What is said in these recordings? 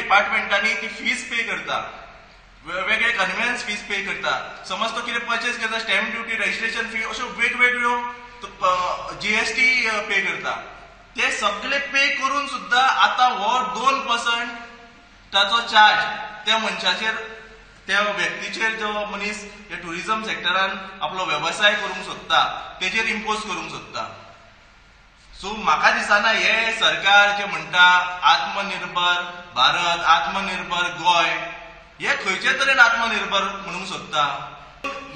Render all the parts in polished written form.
डिपार्टमेंटांनी ती fees pay करता, वेगळे कन्वेयन्स फीस पे करता. समज तो कितें पर्चेस करता, स्टॅम्प ड्युटी, रजिस्ट्रेशन फी, अश्यो वेगवेगळ्यो जीएसटी पे करता. ते सगळे पे करून सुद्दां आतां हो 2% ताचो चार्ज त्या मनशाचेर, त्या व्यक्तीचेर जो मनीस ह्या ट्युरिजम सेक्टरान आपलो वेवसाय करूंक सोदता तेजेर इम्पोज करूंक सोदता. सो म्हाका दिसना हे सरकार जे म्हणटा आत्मनिर्भर भारत, आत्मनिर्भर गोंय, हे खंयचे तरेन आत्मनिर्भर म्हणूंक सोदता.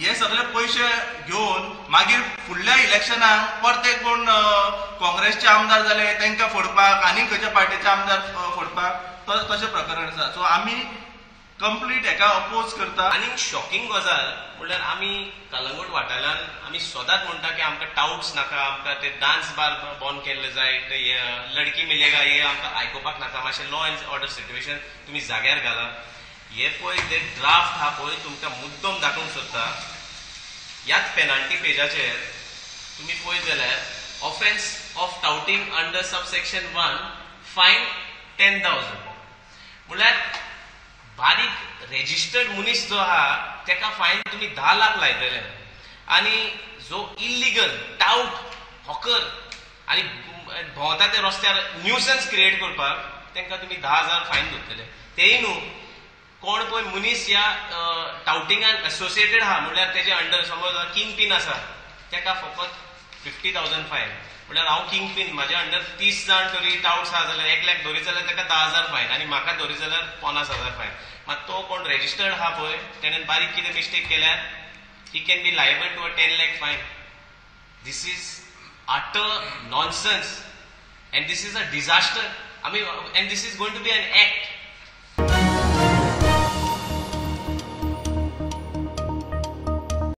हे सगळे पयशे घेवन मागीर फुडल्या इलेक्शनाक परते कोण काँग्रेसचे आमदार जाले तांकां फोडपाक, आनी खंयच्या पार्टीचे आमदार फोडपाक, तशें प्रकरण आसा. सो आमी कंप्लीट हेका अपोज करता. आनीक शॉकिंग गजाल म्हणल्यार आमी कलंगूट वाठारान आमी सदांच म्हणटा की आमकां टाउट्स नाका, आमकां ते डान्स बार बंद केल्ले जाय, ते लडकी मिलेगा हे आमकां आयकुपाक नाका, मातशें लॉ एंड ऑर्डर सिट्युएशन तुमी जाग्यार घाला. हे पळय ते ड्राफ्ट हा पळय तुमकां मुद्दम दाखोवंक सोदता. ह्याच पेनाल्टी पेजाचेर तुमी पळयत जाल्यार offence of touting under sub section 1 fine 10,000. म्हणल्यार बारीक रेजिस्टर्ड मनीस जो आहा तेका फायन तुमी 10 लाख लायतले, आनी जो इल्लिगल टाउट हॉकर आनी भोंवता ते रस्त्यार न्यूसन्स क्रिएट करपाक तांकां तुमी 10,000 फायन धरतले. तेय न्हू कोण पळय मनीस ह्या टाउटिंगान एसोसिएटेड आहा, म्हणल्यार तेजे अंडर समज किंग पीन आसा तेका फकत 50,000 फायन. म्हणल्यार हांव किंग पीन, म्हाज्या अंडर 30 जाण तरी टाउट्स आहा जाल्यार 1 लाख धरीत जाल्यार तेका 10,000 फायन आनी म्हाका धरीत जाल्यार 50,000 फायन. मात तो कोण रेजिस्टर्ड आहा पळय तेणेन बारीक कितें मिस्टेक केल्यार he can be liable to a 10 lakh fine. This is utter nonsense and this is a disaster. आमी and this is going to be an act.